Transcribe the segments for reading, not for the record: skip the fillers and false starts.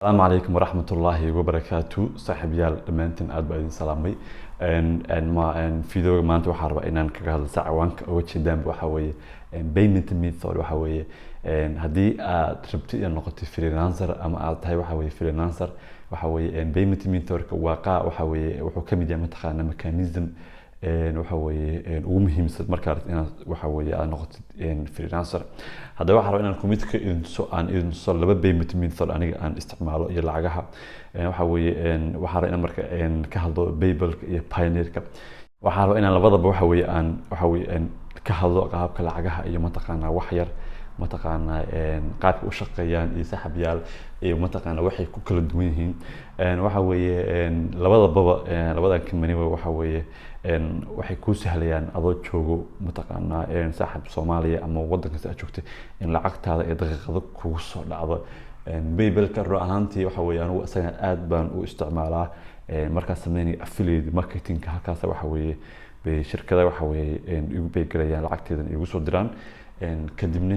Asalaamu calaykum waraxmatullaahi wabarakaatu. Saaxiibayaal, dhammaantiin aad baa idin salaamay. Videoga maanta waxaa rabaa inaan kaga hadlo, sacawaanka uga jeedaanba, waxaa weeye payment method. Waxaa weeye haddii aad rabtid inaad noqotid freelancer ama aad tahay, waxa weeye, freelancer, waxa weeye payment methodka waa qaa waxa weeye wuxuu ka mid yahay, mataqaana, mechanism waxa weeye ugu muhiimsan markaa rabtid inaad, waxa weeye, aad noqotid freelancer. Haddaba waxaa rabaa inaan computerka idin tuso, aan idin tuso laba payment method aniga aan isticmaalo iyo lacagaha. Waxa weeye waxaa rabaa inaan marka ka hadlo PayPalka iyo Payoneerka. Waxaa rabaa inaan labadaba, waxa weeye, aan waxa weeye ka hadlo qaabka lacagaha iyo, mataqaanaa, wax yar, mataqaanaa, qaabka u shaqeeyaan iyo, saaxiibyaal, iyo, mataqaanaa, waxay ku kala duwan yihiin. Waxa weeye labadababa, labadan company-ba, waxa weeye waxay kuu sahlayaan adoo joogo, mataqaanaa, saaxib, Soomaaliya ama waddan kasta aad joogtay, in lacagtaada ee daqiiqado kugu soo dhacdo. PayPalka run ahaantii, waxa weeye, anigu isaga aad baan u isticmaalaa markaan sameynayo affiliate marketingka. Halkaas, waxa weeye, bay shirkada, waxa weeye, igu baygalayaan, lacagteedan igu soo diraan. Kadibna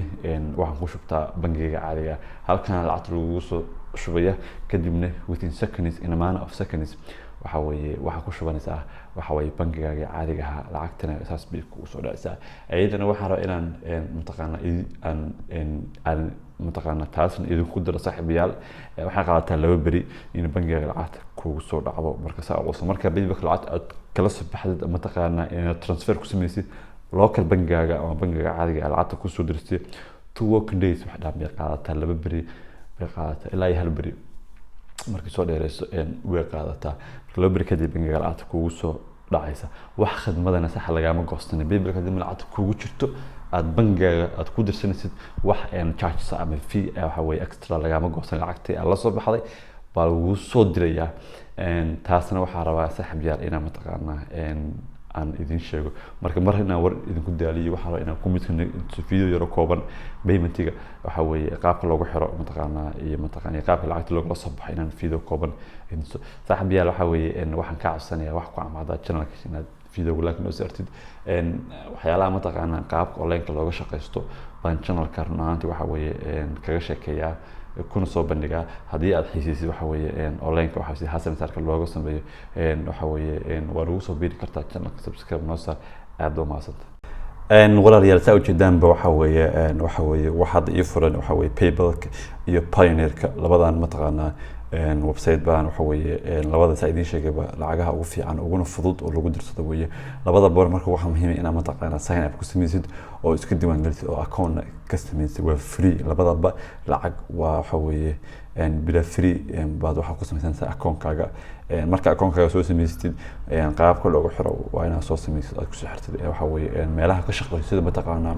waxaan ku shubtaa bangigayga caadiga. Halkana lacagta lagugu soo shubaya, kadibna within seconds, in a manner of seconds, waxa weeye waxaa ku shubanaysaa, waxa weeye, bangigaaga caadiga ahaa. Lacagtana saas bay kugu soo dhacaysaa. Iyadana waxaan rabaa inaan, mataqaana, aan, mataqaana, taasna idinku diro. Saaxiibayaal, waxay qaadataa 2 beri in bangigaaga lacagta kugu soo dhacdo. Marka saa uquso, marka PayPalka lacagta aad kala soo baxdid, mataqaana, inaad transfer ku sameysid local bangigaaga ama bangiga caadiga ah lacagta kusoo dirtay, 2 working days wax dhaan bay qaadataa, 2 beri bay qaadataa ilaa iyo hal beri markay soo dheereyso way qaadataa. Marka 2 beri kadib bangiga lacagta kugu soo dhacaysa. Wax khidmadana sax lagaama goostana. PayPalka hadii lacagta kugu jirto aad bangigaaga aad ku dirsanaysid, wax charges ama fee, waxa weye, extra lagaama goosan. Lacagtii aad la soo baxday baa lagu soo dirayaa. Taasna waxaa rabaa, saaxiib yaal, inaan, mataqaanaa, aan idin sheego. Marka mar inaan war idinku daaliyo, waxaa rabaa inaan ku midka video yaro kooban, paymentiga, waxa weeye, qaabka loogu xiro, mataqaanaa, iyo, mataqaanaa, qaabka lacagta loogala soo baxo, inaan video kooban idin tuso. Saaxiib yaal, waxa weeye waxaan kaa codsanayaa wax ku amaada channelka inaad videoga like noo saartid. Waxyaalaha, mataqaanaa, qaabka online-ka looga shaqaysto baan channelka run ahaantii, waxa weeye, kaga sheekeeyaa kuna soo bandhigaa. Haddii aad xiisaysid, waxa weeye, online-ka waxa si hasan saarka looga sameeyo, waxa weeye, waa lagu soo biiri kartaa channelka. Subscribe noo saar. Aad baa umahadsanta, walaalayaal. Saa ujeedaanba, waxa weeye waxa hadda ii furan, waxa weeye, PayPalka iyo Payoneerka. Labadan, mataqaanaa, website baan, waxa weeye, labada saa idiin sheegayba lacagaha ugu fiican uguna fudud oo lagu dirsado weeye labada boor. Marka waxaa muhiim ah inaad, mataqaanaa, sign up ku samaysid oo iska diiwaan gelisid oo account ka samaysid. Waa free labadaba, lacag waa, waxa weeye, bila free baad waxaa ku samaysanaysaa account-kaaga. Marka account-kaaga soo samaysatid, qaabka loogu xiro waa inaad soo samaysid, aad kusoo xirtid, waxa weeye, meelaha ka shaqeyso, sida, mataqaanaa,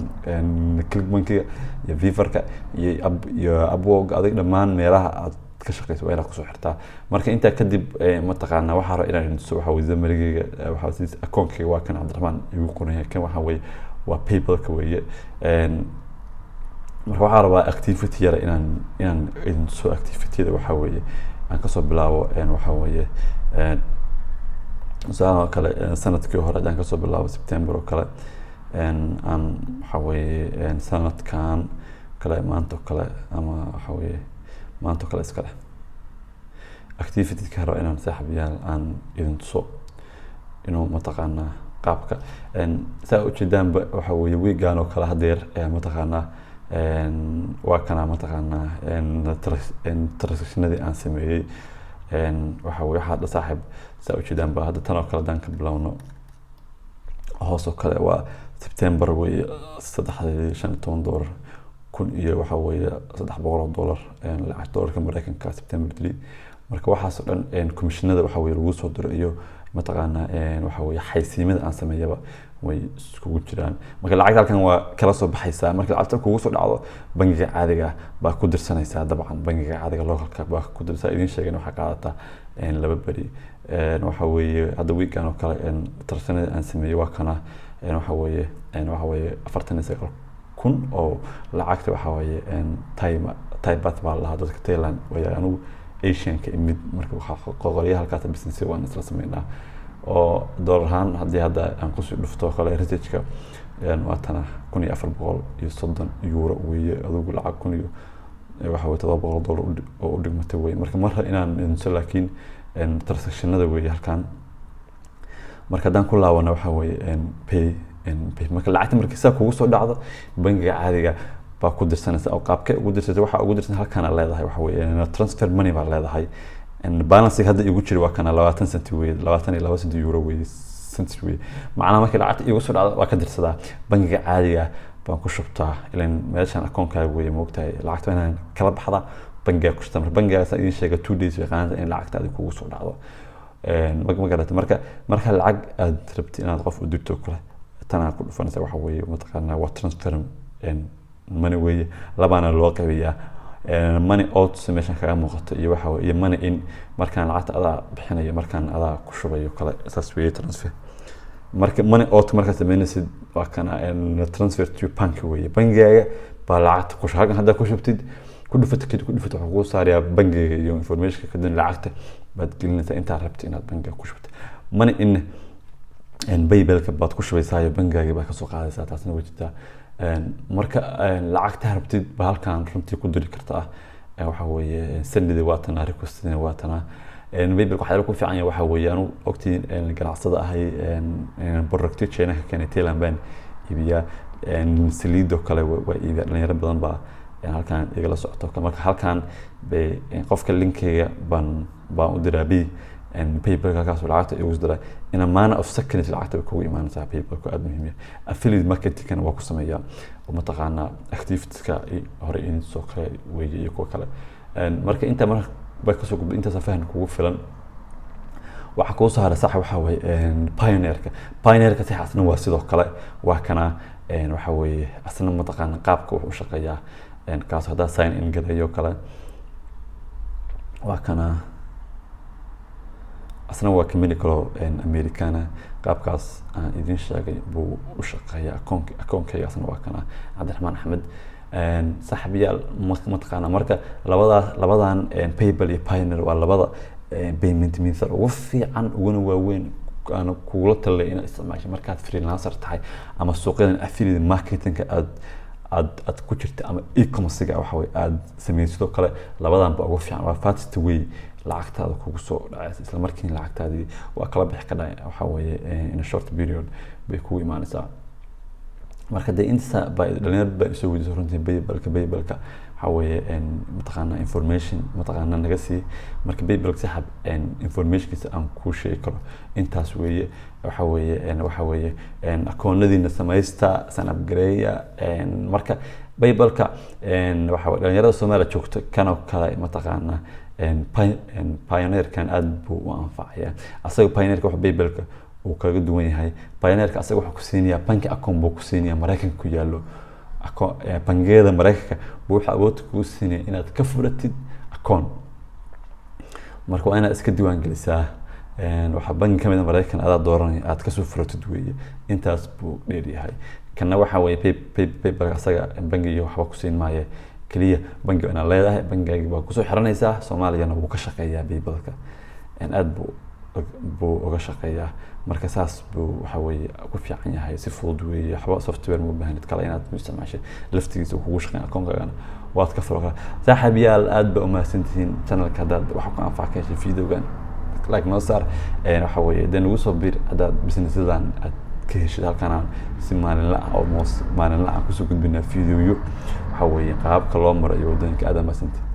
Clickbankiga iyo Fiverrka iyo Upwork. Adig dhammaan meelaha aad ka shaqeyso waa inaad kusoo xirtaa. Marka intaa kadib, mataqaanaa, waxaa rabaa inaan tuso, waxa weye, summarygayga waxaa siis account-kayga waa kan Cabdiraxmaan igu qoran yahay. Kan, waxa weeye, waa PayPalka weeye. Marka waxaa rabaa activity yara inaan idin tuso. Activityada, waxa weeye, aan kasoo bilaabo, waxa weeye, tusaale oo kale, sanadkii hore haddaan kasoo bilaabo September oo kale, aan, waxa weeye, sanadkan kale maanta oo kale, ama, waxa weeye, maanta oo kale iska leh activity ka raba inaan, saaxiibayaal, aan idin tuso inuu, mataqaanaa, qaabka saa ujeedaanba, waxa weeye, weegan oo kale hadeer, mataqaanaa, waa kana, mataqaanaa, transactionadii aan sameeyey. Waxa weye, waxaa hadda, saaxiib, saa ujeedaanba, hadda tan oo kale haddaan ka bilowno hoos oo kale, waa September weye, saddexdii, $15 kun iyo, waxa weeye, $300, lacag dollarka Mareykanka, September 3. Marka waxaas oo dhan commissionada, waxa weye, lagu soo diro iyo, mataqaanaa, waxa weye, xaysiimada aan sameeyaba way iskugu jiraan. Marka lacagta halkan waa kala soo baxaysaa. Marka lacagta kugu soo dhacdo, bangiga caadiga baa ku dirsanaysaa. Dabcan bangiga caadiga localka baa ku dirsaa. Idiin sheegan, waxaa qaadataa 2 beri. Waxa weeye, hadda weekan oo kale tarsanada aan sameeyey waa kana, waxa weeye 49,000 oo lacagta, waxa weeye, Thai baht baa lahaa dadka Thailand way. Anigu Asianka imid, marka qolyaha halkaas business waan isla sameynaa oo dollar ahaan haddii hadda aan kusii dhufto kale researchka, waa tana, €1,430 weeye. Adigu lacag kun iyo Waxa weye $700 oo u dhigmata weye. Marka mar inaan inso, laakiin transactionada weeye halkan. Marka haddaan ku laabano, waxa weeye pay. Marka lacagta marka saa kugu soo dhacdo, bangiga caadiga baa ku dirsanaysa. Oo qaabkee ugu dirsatay? Waxaa ugu dirsan halkaana leedahay, waxa weeye transfer money baa leedahay. Balancega hadda igu jira waa kana, 20 centi weye, 22 centi euro weye, cents weye. Macnaha markii lacagta igu soo dhacdo waa ka dirsadaa, bangiga caadiga baan ku shubtaa. Ilan meeshan akoonkaaga weye, moogtahay, lacagta waa inaan kala baxda, bangiga ku shubtaa. Marka bangigaas idin sheega, 2 days way qaadanaysaa in lacagtaadi kugu soo dhacdo. Ma garata? Marka lacag aad rabtid inaad qof u dirto kale, tanaa ku dhufanaysa. Waxa weeye mataqaanaa waa transfer money weeye. Labaana loo qaybiyaa: money out, meeshan kaga muuqato, iyo waxa iyo money in, markaan lacagta adaa bixinayo, markaan adaa ku shubayo kale. Saas weeye transfer. Marka money out markaad sameynaysid, waa kana, transfer to bank weeye, bangigaaga baa lacagta ku halkan haddaa ku shubtid, ku dhufato kadib, ku dhufato, wuxuu kuu saarayaa bangiga iyo informationka. Kadib lacagta baad gelinaysaa intaad rabto inaad bangiga ku shubto. Money in PayPalka baad ku shubaysaa iyo bangigaaga baad kasoo qaadaysaa, taasna way jirtaa. Marka lacagta rabtid baa halkan runtii ku diri kartaa. Waxa weeye sendida waa tanaa, requestina waa tanaa. PayPalka waxyaala ku fiican yahay waxa weeye, anu ogtiin ganacsada ahay, productyo China ka keenay, Thailand baan iibiyaa, saliidoo kale waa iibiyaa. Dhalinyaro badan baa halkan igala socoto. Marka halkan bay qofka linkeyga baan u diraa PayPalka, halkaas lacagta igu diraa. In a matter of seconds lacagta way kugu imaanaysaa. PayPalku aad muhiim yahay. Affiliate marketingkana waa ku sameeyaa oo mataqaanaa activitieska hore in soo kale weeye iyo kuwa kale. Marka inta marka bay kasoo gudbay, intaas fahan kugu filan. Waxa kuu soo haray, sax, waxa weeye Payoneerka. Payoneerka sax, asna waa sidoo kale, waa kana. Waxa weeye asna mataqaana qaabka wuxuu u shaqeeyaa kaas. Haddaa sign in gadayo kale, waa kana. Asna waa company kaloo Americana, qaabkaas aan idin sheegay buu u shaqeeyaa. Akoonkayga asna waa kana, Cabdiraxmaan Axmed. Saaxiibayaal, mataqaana marka labadan, PayPal iyo Payoneer, waa labada payment method ugu fiican uguna waaweyn aan kugula talilay inaad isticmaasho markaad freelancer tahay ama suuqyadan affiliate marketingka aad ku jirta ama e-commerce-ga waxa weye aad sameysid. Sidoo kale labadan ba ugu fiican, waa fastest way lacagtaada kugu soo dhacaysa. Isla markiina lacagtaadii waa kala bixi ka dhacay, waxa weeye in a short period bay kugu imaanaysaa. Marka dee inta ba dhalinyar baa isoo weydiisay runtii PayPalka. PayPalka waxa weeye mataqaanaa information mataqaanaa naga sii. Marka PayPalka, saxab, informationkiisa aan kuu sheegi karo intaas weeye. Waxa weeye akoonadiina samaysta, sign up gareeya. Marka PayPalka waxa weye dhalinyarada Soomaaliya joogta kanoo kale mataqaanaa Payoneerkan aad buu u anfacaya asaga. Payoneerka waxa PayPalka uu kaga duwan yahay, Payoneerka asaga wuxuu ku siinayaa banki account buu ku siinayaa Maraykanka ku yaallo. Bangiyada Maraykanka buu wuxuu awood kugu siinaya inaad ka furatid account. Marka waa inaad iska diiwaan gelisaa. Waxaa bangi kamid a Maraykan adaa dooranaya aad kasoo furatid weeye. Intaas buu dheeryahay. Kana waxa weeye PayPalka, asaga bangiga waxba ku siin maayo, keliya bangi inaad leedahay, bangigaagi baa kusoo xiranaysaa. Soomaaliyana wuu ka shaqeeyaa PayPalka, aad buu uga shaqeeyaa. Marka saas buu waxa weeye ku fiican yahay, si fudud weeye, waxba software ma baahnid kale inaad ku isticmaashay, laftigiisa kugu shaqeyn, akoonkaagana waad ka furo kara. Saaxiibayaal, aad baa umahadsantihiin. Channelka haddaad wax ku anfac ka heshay videogan, like noo saar. Waxa weeye dee nagu soo bir haddaad businessadan aad ka heshid. Halkan aan si maalinla ah, almost maalinla ah, kusoo gudbinaa videoyo, waxa weeye qaababka loo maro iyo waddooyinka. Aad mahadsantihiin.